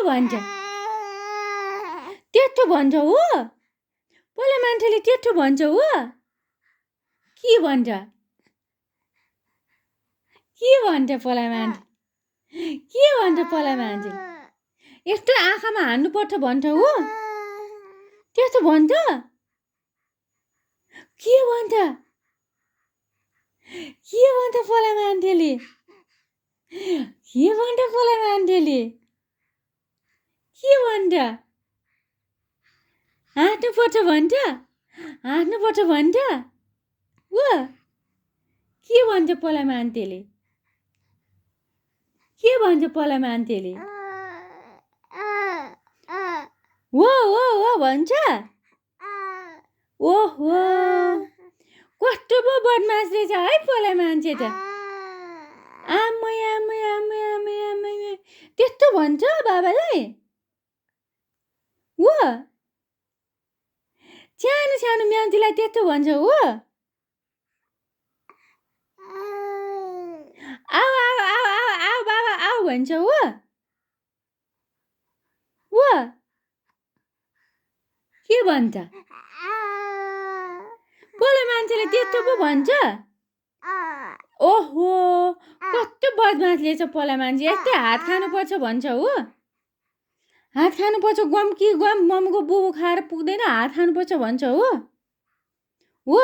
भन्छ त्यत्रो भन्छ हो पोला मान्छेले त्यत्रो भन्छ हो के भन्छ पोला मान्छे के भन्छ पोला मान्छे यस्तो आँखामा हान्नुपर्छ भन्छ हो त्यस्तो भन्छ के भन्छ पोला मान्छेले के भन्छ हाँस्नुपर्छ भन्छ हो के भन्छ पोला मान्छेले हो भन्छ ओहो कस्तो पो बदमास रहेछ है पोला मान्छे त आमै त्यस्तो भन्छ बाबालाई हो सानो म्याउतीलाई त्यस्तो भन्छ हो आऊ बाबा आऊ भन्छ हो के भन्छ पोला मान्छेले त्यस्तो पो भन्छ ओहो कस्तो बदमास रहेछ पोला मान्छे यस्तै हात खानुपर्छ भन्छ हो हात खानुपर्छ गम मम्मीको बुबु खाएर पुग्दैन हात खानुपर्छ भन्छ हो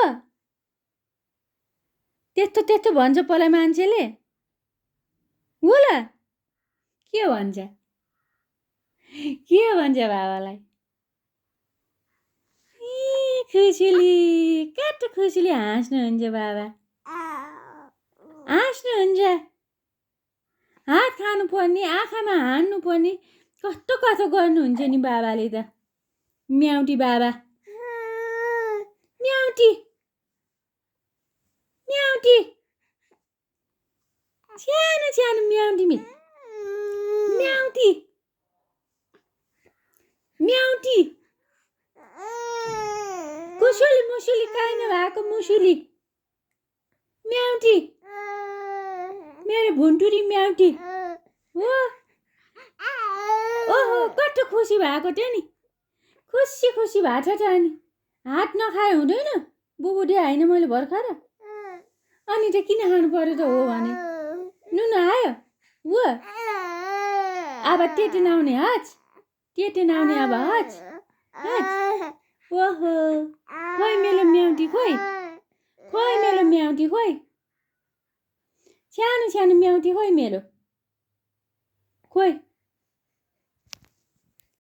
त्यस्तो भन्छ पोला मान्छेले होला के भन्छ बाबालाई खुसीली कस्तो खुसीले हाँस्नुहुन्छ बाबा हाँस्नुहुन्छ हात खानुपर्ने आँखामा हान्नुपर्ने कस्तो गर्नुहुन्छ नि बाबाले त म्याउटी बाबा म्याउटी सानो म्याउटी मुसुली काहीँ नभएको मुसुली म्याउटी मेरो भुन्टुरी म्याउटी हो ओहो कस्तो खुसी भएको थियो नि खुसी भएको छ अनि हात नखाए हुँदैन बुबुले होइन मैले भर्खर अनि त किन खानु पर्यो त हो भने नुन आयो हो अब टेटे नआउने अब हच ओहो खोइ मेरो म्याउटी खोइ सानो म्याउटी खोइ मेरो खोइ